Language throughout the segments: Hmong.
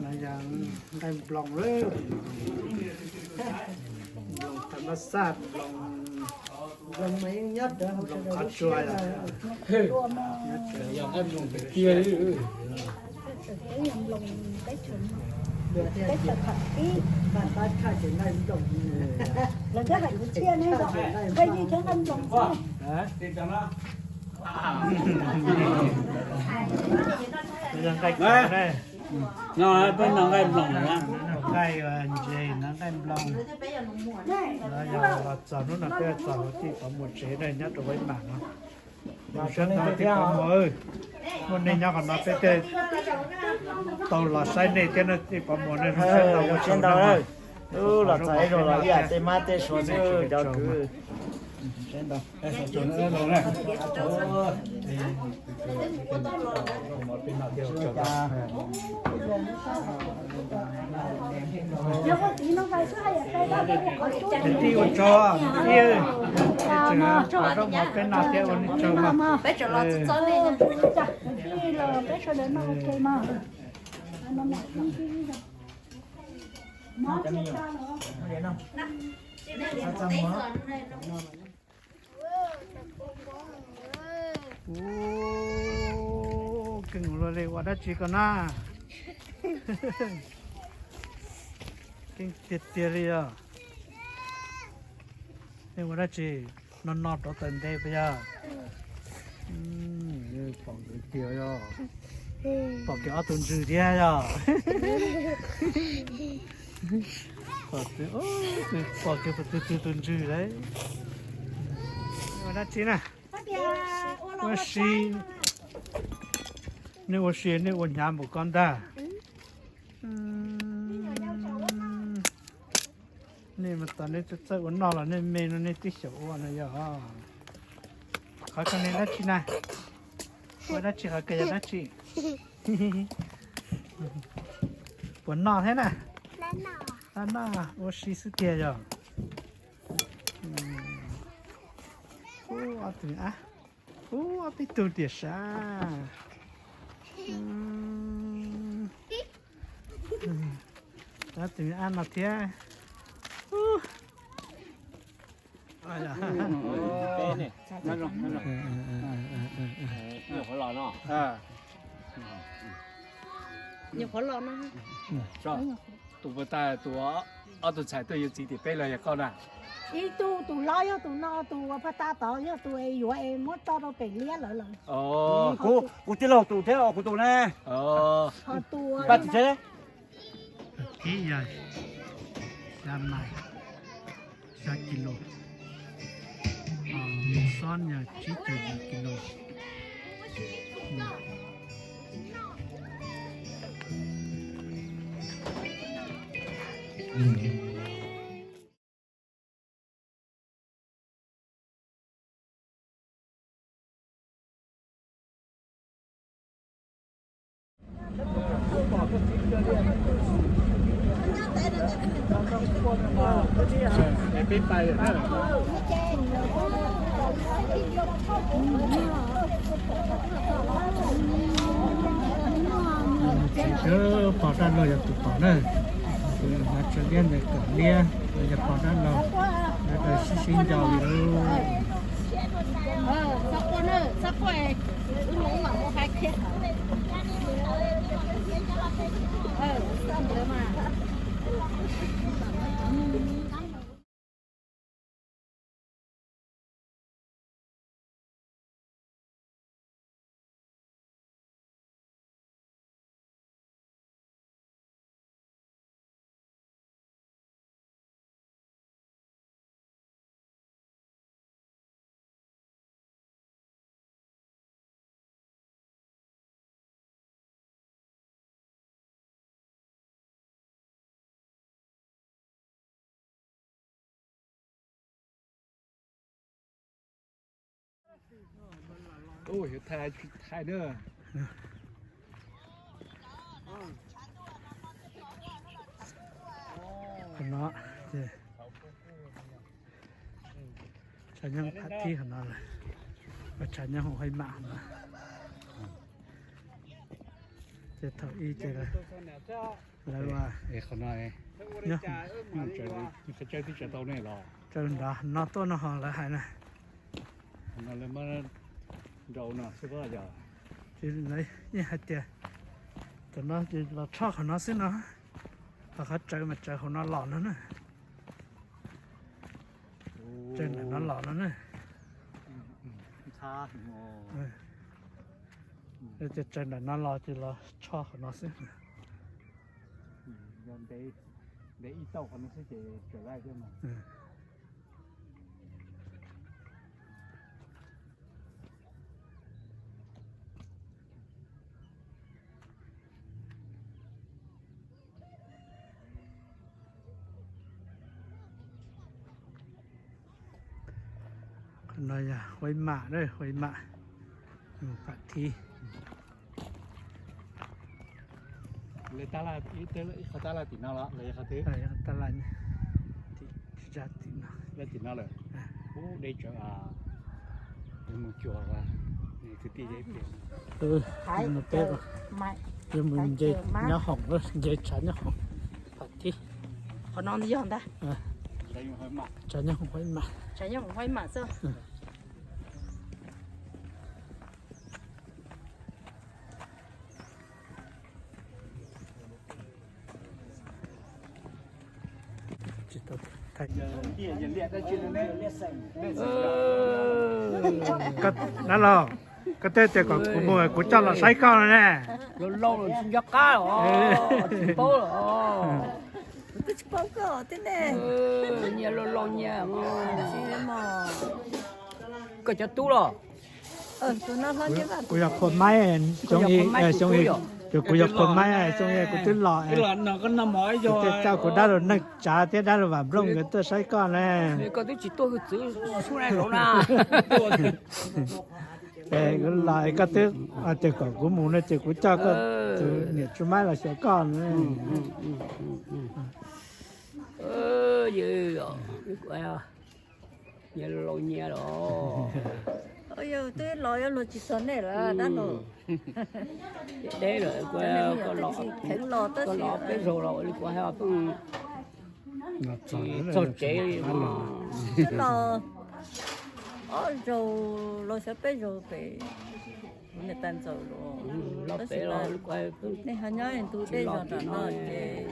No yog nqaij nploos, nploos tham mas xaj, nploos, nploos mas yeej nyob rawv hauv qhov tsua. Yog nqaij nploos tiag tiag. Lawv twb hais kuv thiaj ne, nqaij nploos xwb. Nqaij, peb noj nqaij nploos na. Nqaij ntses no, nqaij nploos. Yog los txog hnub no peb txog hauv tij Pov Muas tsev na, nyob rau Huaib Mam no. Zoo siab ntau tij Pov Muas, muaj nej nyob qhov no peb thiaj tau los saib nej thiab na tij Pov Muas na. Zoo siab ntau, zoo siab ntau. Los txog ib zaug los ib yam tej mab tej suav xwb cov kwv. Tij ua tsaug, ib, tseem qhov rooj mov peb noj thiab ua nej tsaug mog. Ua, keej ua luaj li, ua dab tsi koj na? Keej tiag tiag li os. Nej ua dab tsi no no rau taws nte puas yog? Pom nkawd tiag yog, pom kiag ob tug ntswg thiab yog. Pom kiag tus twg tus ntswg lawm. Ua dab tsi na? Ua si, nej ua si nej ua hnyav npaum ko ntag. Nej mas tos nej txawj ua noj los nej me no nej twb xyaum ua no yog. Qhov ko nej dab tsi na? Ua dab tsi, qhov ko yog dab tsi? Puas noj thiab na? Noj, ua si xwb tiag yog. Ub, ob tug, ub, ob peb tug tiam sav. Ob tug ab no thiab. Nyuam qhuav los no. Tus puas tag tus ob tug ntxhais tuaj yuav txiv tim peb los yog koj na? Ib tug, tus hlob yog tus no, tus uas puas tag tod yog tus es yuav es muab tso rau pem liab lawm lawm. Kuv tij laug tus thiab kuv tus ne. Pab tsis tsev. Thib yog xya mais, xya kis lus, mus xob yog tsib caug yim kis lus. Tsis sawv pom dab laug yog tus pom na, tus hnav tsho liab ntawd kom liab los yog pom dab laug, sib sib nco li lauj. Ui, Thái, Thái nữa. Nó, ces tshav nyob phab thib hov no lawm, tshav nyob hauv haj mam no. Ces thaum ub ces lawv ua, qhov no, qhov tsawg twb tsaws tau ne los? Tsaws nrad no tuaj no ho lawv hais na. Qhov no lawv muab nrau no xwb yog? Ces lawv yeej hais tias cov no ces los tshoj qhov no xwb no, ho qhov tsawv mas tsawv hauv no los no na. Tsawv nram no los no na. Ces tsawv nram no los ces los tshoj qhov no xwb. Ntev ib tauj qhov no xwb ces tsawv lawm thiab mas. Qhov no yog Huaib Mam, Huaib Mam, Pam Thib. Tab laj tim no los los yog qhov twg? Tab laj tim no lawm. Ub, deb tsawv. Mus cuag kwv tij ib pliag. Peb mus nce nyob hoom, nce tshav nyob hoom. Pam Thib. Qhov no yog ntag. Tshav nyob hoom Huaib Mam. Tshav nyob hoom Huaib Mam xwb. Dab laug, koj twb tias kom kuv mus kuv coj los saib koj no ne. Laus laus lawm tsis nco qab os, tsis paub lawm os. Kuv twb tsis paub koj thiab ne. Nyias laus laus nyias. Koj cov tub los? Kuv yog Phua Maib, xyoo, kuv yog Phua Maib, xyoo kuv twb los, kuv thiaj coj kuv dab laug Neej Tsav thiab dab laug Vam Nplooj nkawd tuaj saib koj ne. Koj twb tsis tuaj hwj txwv sub na. Kuv los koj twb tias kom kuv mus no ces kuv coj koj tus niam Tsu Maib los xyuas koj na. Nyias laus nyias los. Yog twb los yuav luag tsis txog nej lawm dab laug. Deb lawm, koj los peb zaug los ua li kuv hais, pheej tsis txog tsev li. Los ob zaug los xyov peb zaug pem kuv niam tais ntxawm los. Los pem los ua li kuv hais, nej ho nyob ntu deb zog nram no ces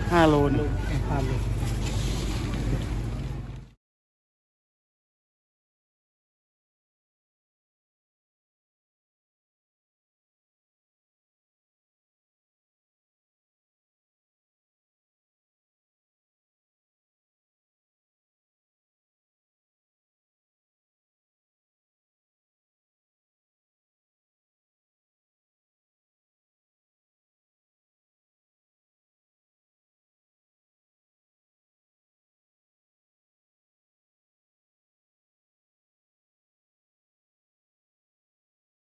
Hab lus, hab lus.